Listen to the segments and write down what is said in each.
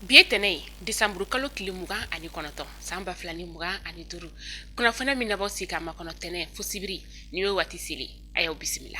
Bi ye tɛnɛ ye, desanburu kalo tile 29, san 2025. Kunnafoniya min nabɔ sigi ka makɔnɔ tɛnɛ fo sibiri, ni y'o waati seli, a y'aw bisimila.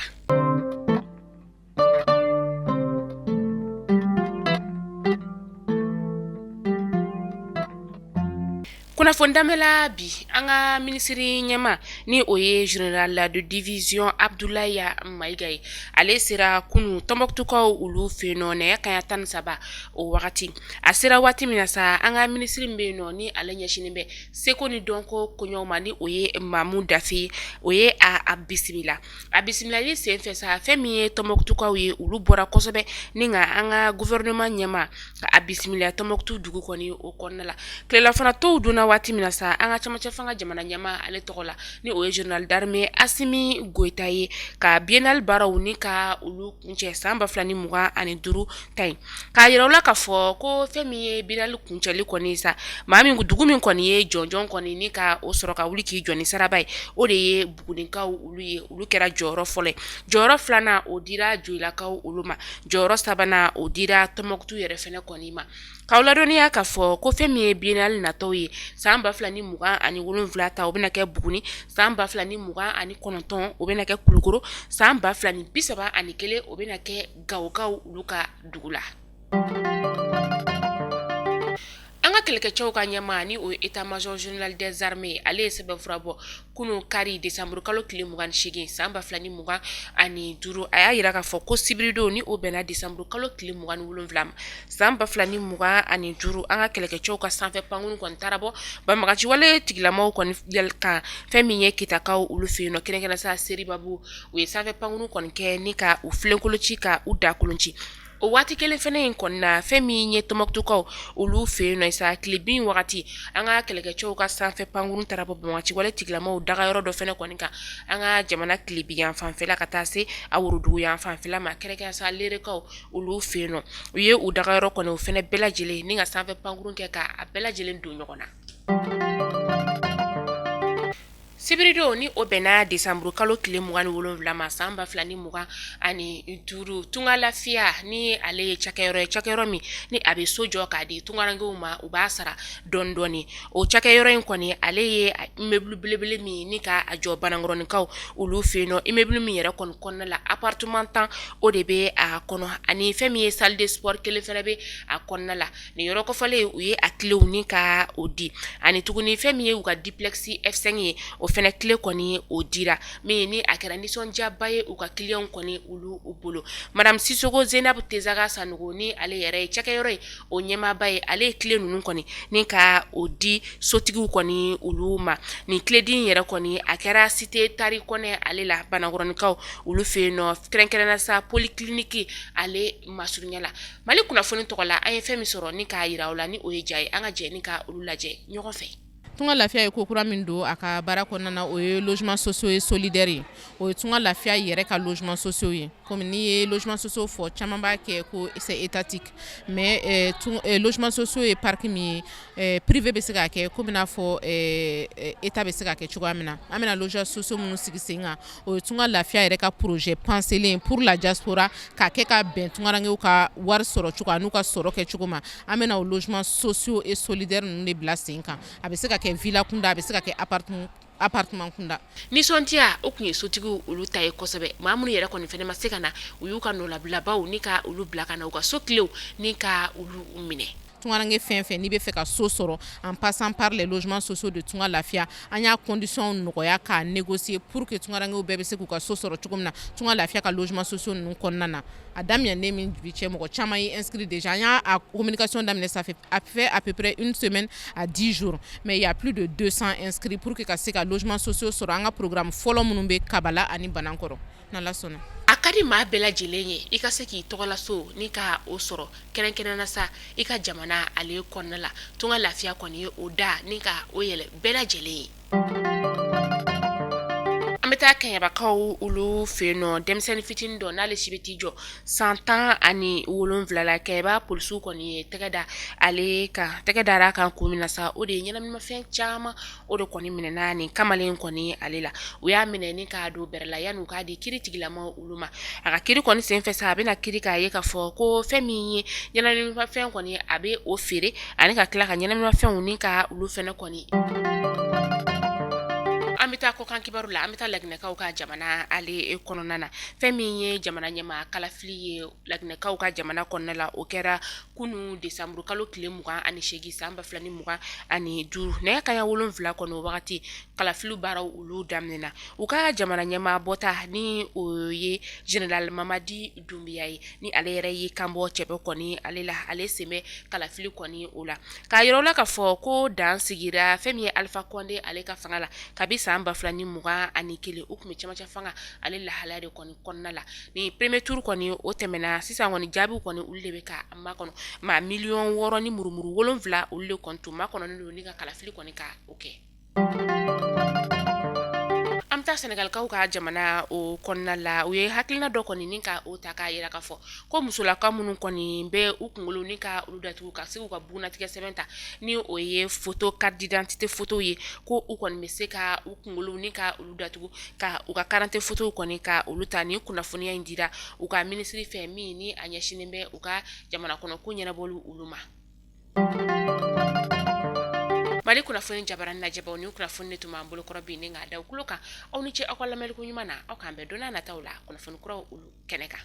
Kunnafoni daminɛ la bi, an ka minisiri ɲɛmaa ni o ye général de division Abdoulaye Maïga ye, ale sera kunun Tɔnbukutukaw olu fɛ yen nɔ nɛgɛ kanɲɛ 13 o wagati. A sera waati min na sa, an ka minisiri min bɛ yen nɔ ni ale ɲɛsinnen bɛ seko ni dɔnko koɲɛw ma, ni o ye Mamu Dafe ye, o ye a bisimila. A bisimilali senfɛ sa, fɛn min ye Tɔnbukutukaw ye, olu bɔra kosɛbɛ ni ka an ka gouvernement ɲɛmaa ka a bisimila Tɔnbukutu dugu kɔni o kɔnɔna la. Tilelafana tow dunna waati min na sa, an ka camancɛ fanga jamana ɲɛmaa ale tɔgɔ la, ni o ye général d'armée Asimi Goyita ye, ka biennale baaraw ni ka olu kuncɛ san 2025 ta in, k'a yira u la k'a fɔ ko fɛn min ye biennale kuncɛli kɔni sa, maa min dugu min kɔni ye jɔnjɔn kɔni ni ka o sɔrɔ ka wuli k'i jɔ ni saraba ye, o de ye Bugunikaw olu ye. Olu kɛra jɔyɔrɔ fɔlɔ ye. Jɔyɔrɔ filanan, o dira Joyilakaw olu ma. Jɔyɔrɔ sabanan, o dira Tɔnbukutu yɛrɛ fɛnɛ kɔni ma. K'aw ladɔnniya k'a fɔ ko fɛn min ye biennale natɔw ye, san 2027 ta, o bɛna kɛ Buguni, san 2029, o bɛna kɛ Kulukoro, san 2031, o bɛna kɛ Gawokaw olu ka dugu la. An ka kɛlɛkɛcɛw ka ɲɛmaa ni o ye état major général des armées, ale ye sɛbɛnfura bɔ kunun kari décembre kalo tile 28, san 2025. A y'a yira k'a fɔ ko sibiridon, ni o bɛnna décembre kalo tile 27 ma, san 2025, an ka kɛlɛkɛcɛw ka sanfɛ pankurun kɔni taara bɔ banbaganciwale tigilamaw kɔni kan fɛn min ye Kitakaw olu fɛ yen nɔ, kɛrɛnkɛrɛn sa Seribabu. U ye sanfɛ pankurun kɔni kɛ ni ka u filenkolon ci, ka u dakolon ci. O waati kelen fana in kɔnɔna na, fɛn min ye Tɔnbukutukaw olu fɛ yen nɔ sa, tilebin wagati, an ka kɛlɛkɛcɛw ka sanfɛ pankurun taara bɔ banbaganciwale tigilamaw dagayɔrɔ dɔ fana kɔni kan an ka jamana tilebin yan fanfɛla ka taa se a worodugu yan fanfɛla ma, kɛrɛnkɛrɛn sa Lerekaw olu fɛ yen nɔ. U ye u dagayɔrɔ kɔni o fana bɛɛ lajɛlen ni ka sanfɛ pankurun kɛ ka a bɛɛ lajɛlen don ɲɔgɔn na. Sibiridon, ni o bɛnna desanburu kalo tile 27 ma, san 2025, Tunga Lafiya ni ale ye cakɛyɔrɔ ye, cakɛyɔrɔ min ni a bɛ so jɔ k'a di tungarankew ma, u b'a sara dɔɔni dɔɔni. O cakɛyɔrɔ in kɔni, ale ye immeuble belebele min ni ka a jɔ Banankɔrɔninkaw olu fɛ yen nɔ, immeuble min yɛrɛ kɔni kɔnɔna la, appartement 10 o de bɛ a kɔnɔ, ani fɛn min ye salle de sport kelen fana bɛ a kɔnɔna la. Nin yɔrɔ kofɔlen, u ye a cléw ni ka o di, ani tuguni fɛn min ye u ka duplex F5 ye, o fana clé kɔni o dira, min ni a kɛra nisɔndiyaba ye u ka clients kɔni olu bolo. Madame Sisoko Zenabu Tezaga Sanogo, ni ale yɛrɛ ye cakɛyɔrɔ ye o ɲɛmaaba ye, ale ye clé ninnu kɔni ni ka o di sotigiw kɔni olu ma. Nin clé di yɛrɛ kɔni, a kɛra cité Tari Kɔnɛ ale la, Banankɔrɔninkaw olu fɛ yen nɔ, kɛrɛnkɛrɛnnenya sa polyclinique ale masurunya la. Mali kunnafoni tɔgɔ la, an ye fɛn min sɔrɔ ni k'a yira aw la, ni o ye ja ye, an ka jɛ ni ka olu lajɛ ɲɔgɔn fɛ. Tunga Lafiya ye ko kura min don a ka baara kɔnɔna na, o ye logement sociaux ye solidaire ye. O ye Tunga Lafiya yɛrɛ ka logement sociaux ye. Komi n'i ye logement sociaux fɔ, caman b'a kɛ ko c'est étatique, mais logement sociaux ye parc min ye, privé bɛ se k'a kɛ komi n'a fɔ état bɛ se k'a kɛ cogoya min na. An bɛna logement sociaux minnu sigi sen kan, o ye Tunga Lafiya yɛrɛ ka projet penselen pour la diaspora, k'a kɛ ka bɛn tungarankew ka wari sɔrɔ cogo an'u ka sɔrɔ kɛ cogo ma. An bɛna o logement sociaux et solidaire ninnu de bila sen kan. A bɛ se ka kɛ villa kunda, a bɛ se ka kɛ appartement kunda. Nisɔndiya o tun ye sotigiw olu ta ye kosɛbɛ. Maa minnu yɛrɛ kɔni fana ma se ka na, u y'u ka nɔlabilabaw ni ka olu bila ka na u ka so cléw ni ka olu minɛ. Tungaranke fɛn fɛn n'i bɛ fɛ ka so sɔrɔ en passant par les logements sociaux de Tunga Lafiya, an y'a condition nɔgɔya k'a négocier pour que tungarankew bɛɛ bɛ se k'u ka so sɔrɔ cogo min na Tunga Lafiya ka logements sociaux ninnu kɔnɔna na. A daminɛnen min bi cɛ, mɔgɔ caman ye inscrit déjà. An y'a communication daminɛ, ça fait à fait à peu près une semaine à 10 jours, mais il y a plus de 200 inscrits pour que ka se ka logements sociaux sɔrɔ an ka programme fɔlɔ minnu bɛ Kabala ani Banankɔrɔ, n'Ala sɔnna. A ka di maa bɛɛ lajɛlen ye i ka se k'i tɔgɔlaso ni ka o sɔrɔ, kɛrɛnkɛrɛn na sa i ka jamana ale kɔnɔna la. Tunga Lafiya kɔni ye o da ni ka o yɛlɛ bɛɛ lajɛlen ye. An bɛ taa Kɛɲɛbakaw olu fɛ yen nɔ, denmisɛnnin fitinin dɔ n'ale si bɛ t'i jɔ san 17 la, Kɛɲɛba polisiw kɔni ye tɛgɛ da ale kan. Tɛgɛ dara a kan kun min na sa, o de ye ɲɛnaminimafɛn caman o de kɔni minɛna nin kamalen kɔni ale la. U y'a minɛ ni k'a don bɛrɛ la yanni u k'a di kiri tigilama olu ma. A ka kiri kɔni senfɛ sa, a bɛna kiri k'a ye k'a fɔ ko fɛn min ye ɲɛnaminimafɛn kɔni, a bɛ o feere ani ka tila ka ɲɛnaminimafɛnw ni ka olu fɛnɛ kɔni. An bɛ taa kɔkan kibaru la. An bɛ taa Laginɛkaw ka jamana ale kɔnɔna na. Fɛn min ye jamana ɲɛmaa kalafili ye Laginɛkaw ka jamana kɔnɔna la, o kɛra kunun desanburu kalo tile 28 san 2025, nɛgɛ kanɲɛ 7 kɔnɔ. O wagati kalafili baaraw olu daminɛna. U ka jamana ɲɛmaa bɔta ni o ye général Mamadi Doumbouya ye, ni ale yɛrɛ y'i kanbɔ cɛbɔ kɔni ale la, ale sen bɛ kalafili kɔni o la, k'a yira la k'a fɔ ko dan sigira fɛn min ye Alpha Condé ale ka fanga la kabi san 2021. U tun bɛ cɛmancɛ fanga ale lahalaya de kɔni kɔnɔna la. Ni premier tour kɔni o tɛmɛna, sisan kɔni jaabiw kɔni olu de bɛ ka makɔnɔ. Maa 6.7 miliyɔn olu de kɔni tun makɔnɔnen don ni ka kalafili kɔni ka o kɛ. An bɛ taa Sɛnɛgalikaw ka jamana o kɔnɔna la. U ye hakilina dɔ kɔni ni ka o ta k'a yira k'a fɔ ko musolaka minnu kɔni bɛ u kunkolo ni ka olu datugu ka se u ka bugunnatigɛ sɛbɛn ta, ni o ye photo carte d'identité photo ye, ko u kɔni bɛ se ka u kunkolo ni ka olu datugu ka u ka carte photo kɔni ka olu ta. Ni kunnafoniya in dira u ka minisiri fɛ min ni a ɲɛsinnen bɛ u ka jamana kɔnɔ ko ɲɛnabɔli olu ma. Mali kunnafoni jabaranin lajɛbaw, ni kunnafoni de tun b'an bolokɔrɔ bi ni k'a da aw tulo kan. Aw ni ce aw ka lamɛnni ko ɲuman na. Aw k'an bɛn don nataw la kunnafoni kuraw olu kɛnɛ kan.